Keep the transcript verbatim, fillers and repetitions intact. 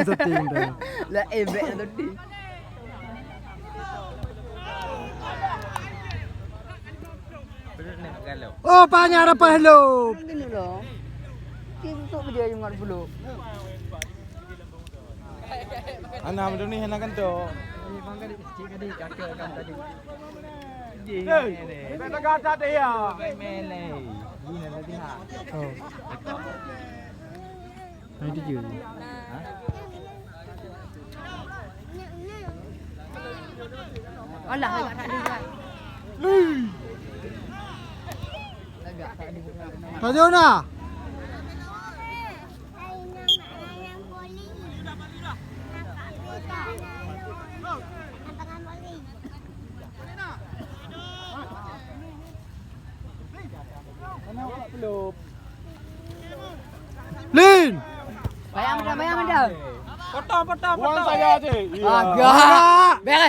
Setting dah. Lah, eh, bek tu di. Oh, panyang dapat hello. Gini loh. Kita tu dia yang ngat belum. Ana macam ni, ana kan tu. Hei, tak kata dia. Oh. Hai dia je. Alah, agak tak ada. Tajuna. Lin. Bayang dah, bayang dah. Potong, potong, potong. Buang saja, cik. Iya. Agak. Beres.